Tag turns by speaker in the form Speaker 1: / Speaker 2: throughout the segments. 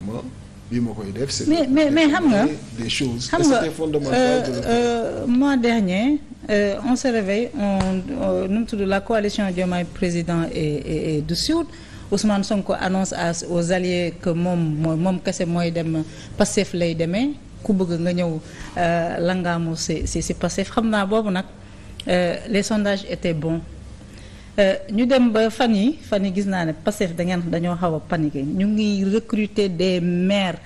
Speaker 1: gouvernement bi ma koy def.
Speaker 2: mais xam nga
Speaker 1: des choses.
Speaker 2: xam nga mois dernier on se réveille nu mu tudd la coalition Diomaye président et du Sud Ousmane Sonko annonce aux alliés que moom kese mooy dem Pastef lay demee ku bëgg nga ñëw langaamu si Pastef xam naa boobu nag les sondages étaient bons. ñu dem ba fan yi gis naa ne Pastef dañoo xaw a paniqué ñu ngi recruter des maires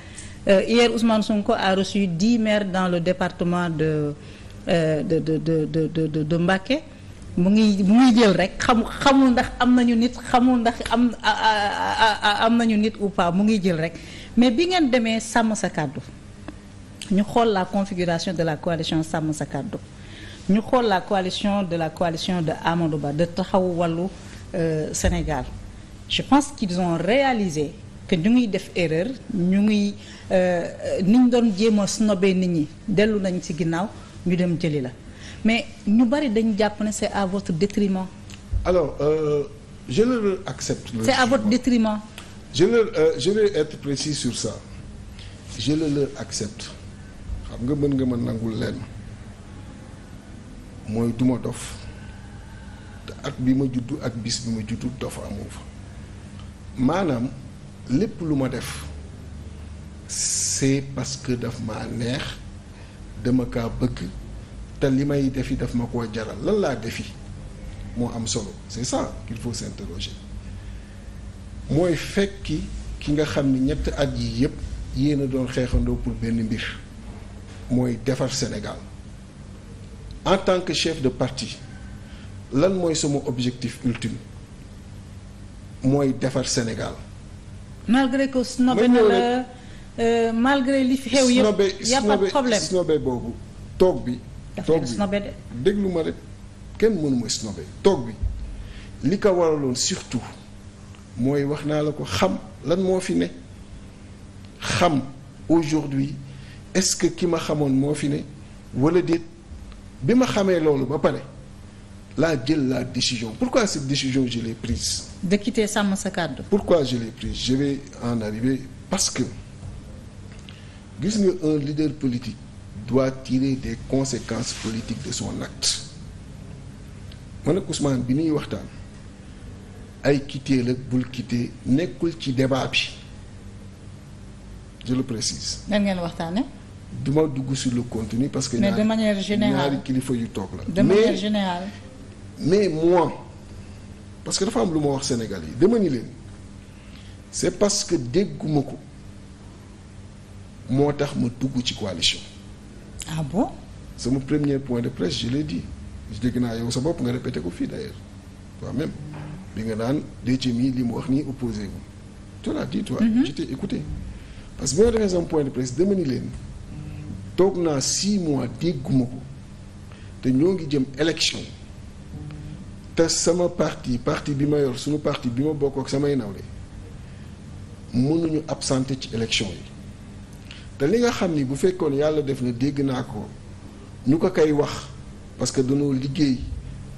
Speaker 2: hier Ousmane Sonko a reçu 10 maires dans le département de Mbacké mu ngi jël rek xamul ndax am nañu nit xamul ndax am nañu nit ou pas mu ngi jël rek mais bi ngeen demee sàmm sa kàddu ñu xool la configuration de la coalition sàmm sa kàddu ñu xool la coalition de Amadou Ba de Taxawu Wàllu Sénégal je pense qu'ils ont réalisé que ñu ngi def erreur ñu ngi niñ doon jéem a snobé nit ñi dellu nañ ci ginnaaw ñu dem jëli la mais ñu bari dañu jàpp ne c'est à votre détriment.
Speaker 1: Alors je le accepte.
Speaker 2: C'est à votre détriment.
Speaker 1: Je vais être précis sur ça je le accepte xam nga mën nga ma nangul leen. mooy duma dof te at bi ma juddu ak bis bi ma juddu dof amu fa maanaam lépp lu ma def c'est parce que daf maa neex dama kaa bëgg te li may defi daf ma koo jaral lan laa defi moo am solo c'est ça qu'il faut s'interroger mooy fekki ki nga xam ni ñetti at yi yépp yéen a doon xeexandoo pour benn mbir mooy defar Sénégal en tant que chef de parti lan mooy sama objectif ultime mooy defar Sénégal.
Speaker 2: malgré que snobé na la malgré li fi xew yëpp y a pas de problème
Speaker 1: snobé boobu toog bi. déglu ma rek kenn mënuma snobé toog bi li ko waraloon surtout mooy wax naa la ko xam lan moo fi ne xam aujourd'hui est-ce que ki ma xamoon moo fi ne wala déet. bi ma xamee loolu ba pare laa jël la décision pourquoi cette décision je l'ai prise.
Speaker 2: de quitter sàmm sa kàddu.
Speaker 1: pourquoi je l'ai prise je vais en arriver parce que gis nga un leader politique doit tirer des conséquences politiques de son acte man ak Ousmane bi ñuy waxtaan ay quitter la bul quitter nekkul ci débat bi je le précise.
Speaker 2: nan ngeen waxtaanee.
Speaker 1: duma dugg sur le contenu parce que.
Speaker 2: mais de manière générale
Speaker 1: ñaari kilifa yu toog la.
Speaker 2: de manière générale.
Speaker 1: mais moi parce que dafa am lu ma wax Sénégal yi dama ni leen c'est parce que dégguma ko moo tax ma dugg ci coalition.
Speaker 2: ah bon.
Speaker 1: sama premier point de presse je l'ai dit dégg naa yow sa bopp nga répété ko fii d'ailleurs toi même bi nga naan Déthié mii li mu wax nii opposé wu. tu l'as dit toi. je t'ai écouté parce que bi ma defee sama point de presse dama ni leen. toog naa 6 mois dégguma ko te ñoo ngi jëm élection te sama parti bi ma yor suñu parti bi ma bokk ak samay nawle mënuñu absenté ci élection yi te li nga xam ni bu fekkoon yàlla def na dégg naa ko ñu ko koy wax parce que dañoo liggéey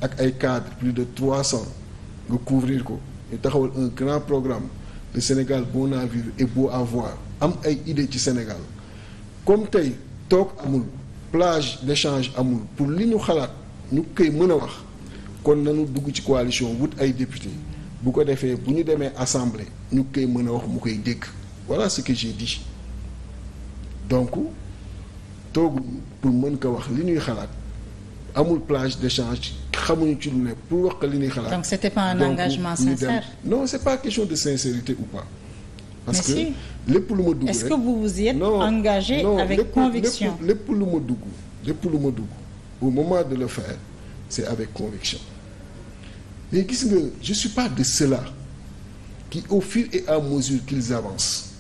Speaker 1: ak ay cadres plus de 300 nga couvrir ko ñu taxawal un grand programme le Sénégal bon à vivre et beau à voir am ay idées ci Sénégal comme tey toog amul plage d'échange amul pour li ñu xalaat ñu koy mën a wax kon nañu dugg ci coalition wut ay député bu ko defee bu ñu demee assemblée ñu koy mën a wax mu koy dégg voilà ce que j'ai dit donc toog pour mën ko wax li ñuy xalaat amul plage d'échange xamuñu ci lu ne pour wax ko li ñuy xalaat.
Speaker 2: donc c'était pas un engagement sincère.
Speaker 1: non c'est pas question de sincérité ou pas. parce que lépp lu ma dugg rek
Speaker 2: est-ce que vous vous y êtes engagé avec conviction
Speaker 1: lépp lu ma dugg au moment de le faire c'est avec conviction mais gis nga je suis pas de ceux-là qui au fur et à mesure qu'ils avancent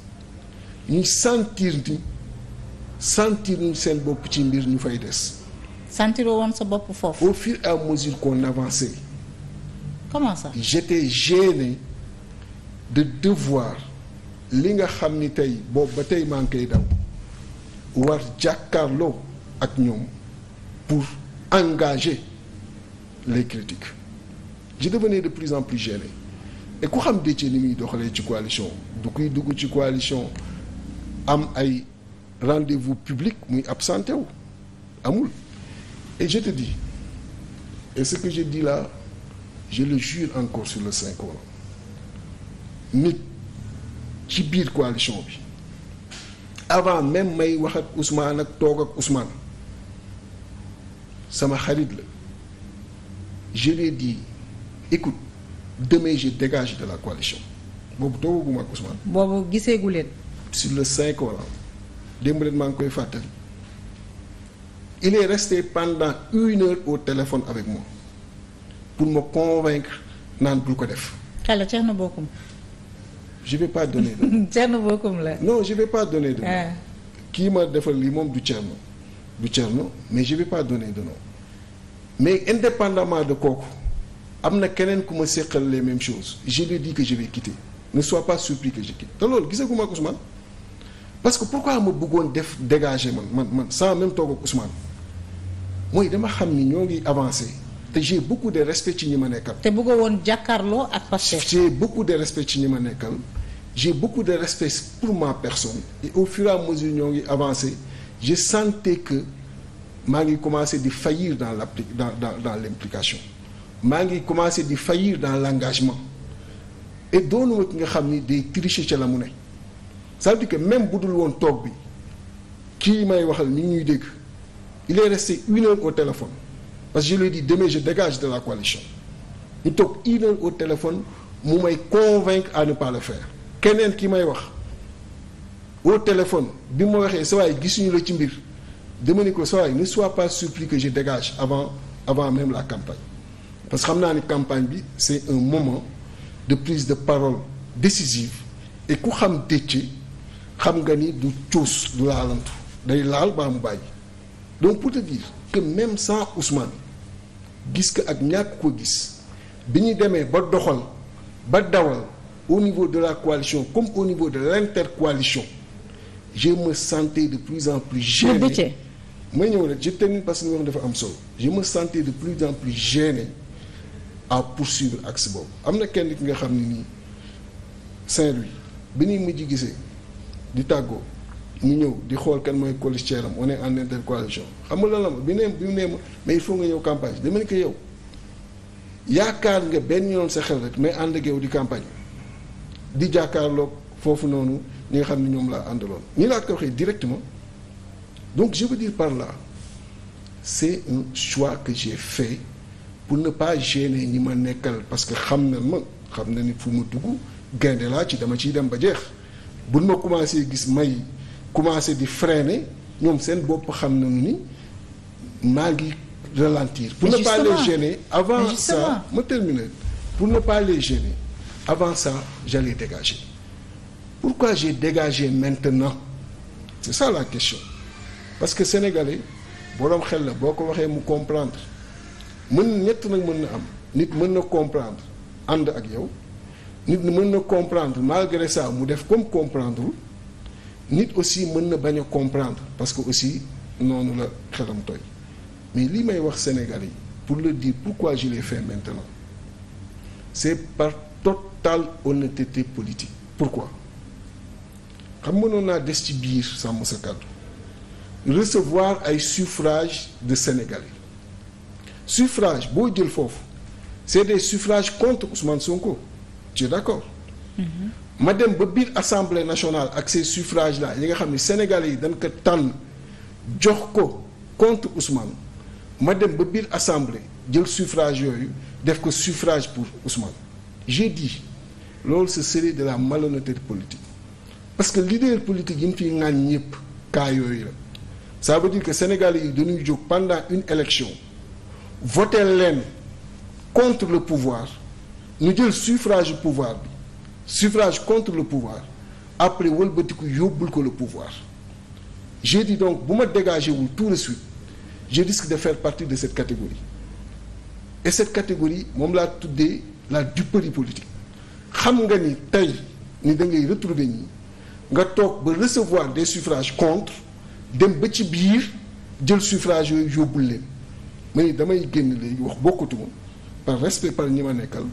Speaker 1: ñuy sentir ni seen bopp ci mbir ñu fay des.
Speaker 2: sentiroo woon sa bopp foofu.
Speaker 1: au fur et à mesure qu'on avançait.
Speaker 2: comment ça.
Speaker 1: j'étais gêné de devoir. li nga xam ni tey boobu ba tey maa ngi koy daw war jàkkaarloo ak ñoom pour engager les critiques je devenais de plus en plus gêné et ku xam Déthié ni muy doxalee ci coalition du kuy dugg ci coalition am ay rendez-vous public muy absenté wu amul. Et je te dis, et ce que je dis là, je le jure encore sur le Saint-Coran, nit ci biir coalition bi avant même may wax ak Ousmane ak toog ak Ousmane sama xarit la je lui ai dit écoute demain je dégage de la coalition boobu toogaguma ak Ousmane.
Speaker 2: boobu giseegu leen.
Speaker 1: sur le Saint-Coran démb leen maa ngi koy fàttali il est resté pendant 1 heure au téléphone avec moi pour me convaincre naan bul ko def.
Speaker 2: xale Thierno Bocoum.
Speaker 1: je vais pas donner de nom.
Speaker 2: Thierno Bocoum la.
Speaker 1: non je vais pas donner de nom. kii ma defal lii moom du Thierno mais je vais pas donner de nom mais indépendamment de kooku am na keneen ku ma seqal les mêmes choses je lui dis que je vais quitter ne sois pas surpris que je quitte te loolu gisaguma ak Ousmane parce que pourquoi ma bëggoon def dégager man sans même toog ak Ousmane mooy dama xam ni ñoo ngi avancé te j'ai beaucoup de respect ci ñi ma nekkal.
Speaker 2: te bëggoo woon jàkkaarloo ak Pastef.
Speaker 1: j'ai beaucoup de respect ci ñi ma nekkal j'ai beaucoup de respect pour ma personne et au fur et à mesure ñoo ngi avancé je sentais que maa ngi commencé di faillir dans l'implication maa ngi commencé di faillir dans l'engagement et doonuma ki nga xam ni day tricher ca la mu ne ça veut dire que même bu dul woon toog bi kii may waxal ni ñuy dégg il est resté 1 heure au téléphone parce que je lui ai dit demain je dégage de la coalition ñu toog 1 heure au téléphone mu may convaincre à ne pas le faire keneen ki may wax au téléphone bi ma waxee sa waay gisuñu la ci mbir dama ni ko sa waay ne sois pas surpris que je dégage avant même la campagne parce que xam naa ni campagne bi c'est un moment de prise de parole décisive et ku xam Déthié xam nga ni du cuus du laalantu day laal baa mu bàyyi donc pour te dire que même sans Ousmane gis ko ak ñàkk ko gis bi ñu demee ba doxal ba dawal au niveau de la coalition comme au niveau de l'intercoalition je me sentais de plus en plus gêné may ñëw rek je termine parce que nga wax dafa am solo je me sentais de plus en plus gêné à poursuivre axe boobu am na kenn ki nga xam ne nii Saint-Louis bi ñuy mujj gisee di tàggoo ñu ñëw di xool kan mooy colistière am on est en intercoalition xam nga lan la ma bi mu nee ma mais il faut nga ñëw campagne dama ne ko yow yaakaar nga benn yoon sa xel rek mais ànd ak yow di campagne di jàkkaarloog foofu noonu ñi nga xam ne ñoom laa àndaloon ñi laa ko waxee directement donc je veux dire par là c'est un choix que j'ai fait pour ne pas gêner ñi ma nekkal parce que xam na ni fu mu dugg gaynde laa ci dama ciy dem ba jeex buñ ma commencé gis may commencé di freiner ñoom seen bopp xam nañu ni maa ngi ralentir. pour ne pas les gêner avant ça ma terminer pour ne pas les gêner avant ça j'allais dégager pourquoi j'ai dégagé maintenant c'est ça la question parce que sénégalais boroom xel la boo ko waxee mu comprendre ñett nag mën na am nit mën na comprendre ànd ak yow nit mën na comprendre malgré ça mu def comme comprendre nit aussi mën na bañ a comprendre parce que aussi noonu la xelam toy mais li may wax Sénégalais yi pour le dire pourquoi je l'ai fait maintenant c'est par totale honnêteté politique pourquoi xam mënoon naa des ci biir sàmm sa kàddu recevoir ay suffrage de Sénégalais suffrage boo jël foofu c'est des suffrages contre Ousmane Sonko tu es d'accord ma dem ba biir assemblée nationale ak ces suffrages là yi nga xam ne Sénégalais yi dañ ko tànn jox ko contre Ousmane ma dem ba biir assemblée jël suffrage yooyu def ko suffrage pour Ousmane j'ai dit loolu ce serait de la malhonnêteté politique parce que leader politique yi mu fiy ŋaañ ñëpp cas yooyu la ça veut dire que Sénégalais yi dañuy jóg pendant une élection voter leen contre le pouvoir ñu jël suffrage du pouvoir bi suffrage contre le pouvoir après wëlbatiku yóbbul ko le pouvoir j'ai dit donc bu ma dégagé wul tout de suite je risque de faire partie de cette catégorie et cette catégorie moom laa tuddee la duperie politique xam nga ni tey ni da ngay retrouver ñi nga toog ba recevoir des suffrages contre dem ba ci biir jël suffrage yooyu yóbbul leen ma ni damay génn léegi wax bokkutuma par respect par ñi ma nekkal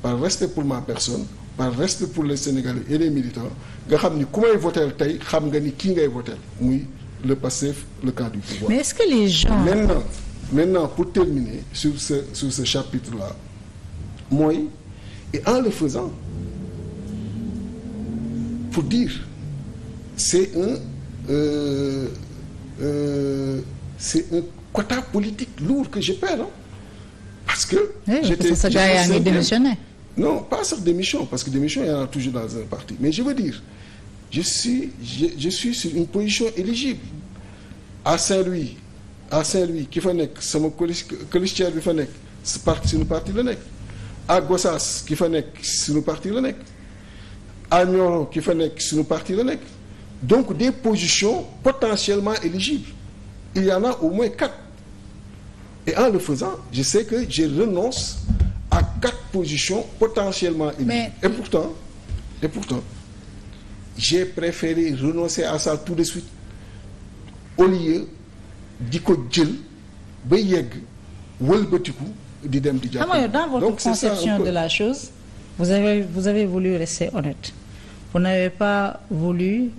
Speaker 1: par respect pour ma personne par respect pour les Sénégalais et les militants nga xam ni ku may voter tey xam nga ni kii ngay voter muy le Pastef, le camp du pouvoir.
Speaker 2: Mais est-ce que les gens...
Speaker 1: Maintenant pour terminer sur ce chapitre-là mooy et en le faisant pour dire c'est un quota politique lourd que je perds, hein? Parce que
Speaker 2: j'étais yaa ngi démissionné.
Speaker 1: Non, pas sur démission, parce que démission il y en a toujours dans un parti, mais je veux dire je suis sur une position éligible à Saint-Louis ki fa nekk sama colistière bi fa nekk suñu parti la nekk, à Gossas ki fa nekk suñu parti la nekk, à Nioro ki fa nekk suñu parti la nekk, donc des positions potentiellement éligibles il y en a au moins 4 et en le faisant je sais que je renonce à 4 positions potentiellement éligibles. Et pourtant j'ai préféré renoncer à ça tout de suite au lieu di ko jël ba yegg wëlbatiku di dem di jàppale.
Speaker 2: Dans votre conception de la chose vous avez voulu rester honnête, vous n'avez pas voulu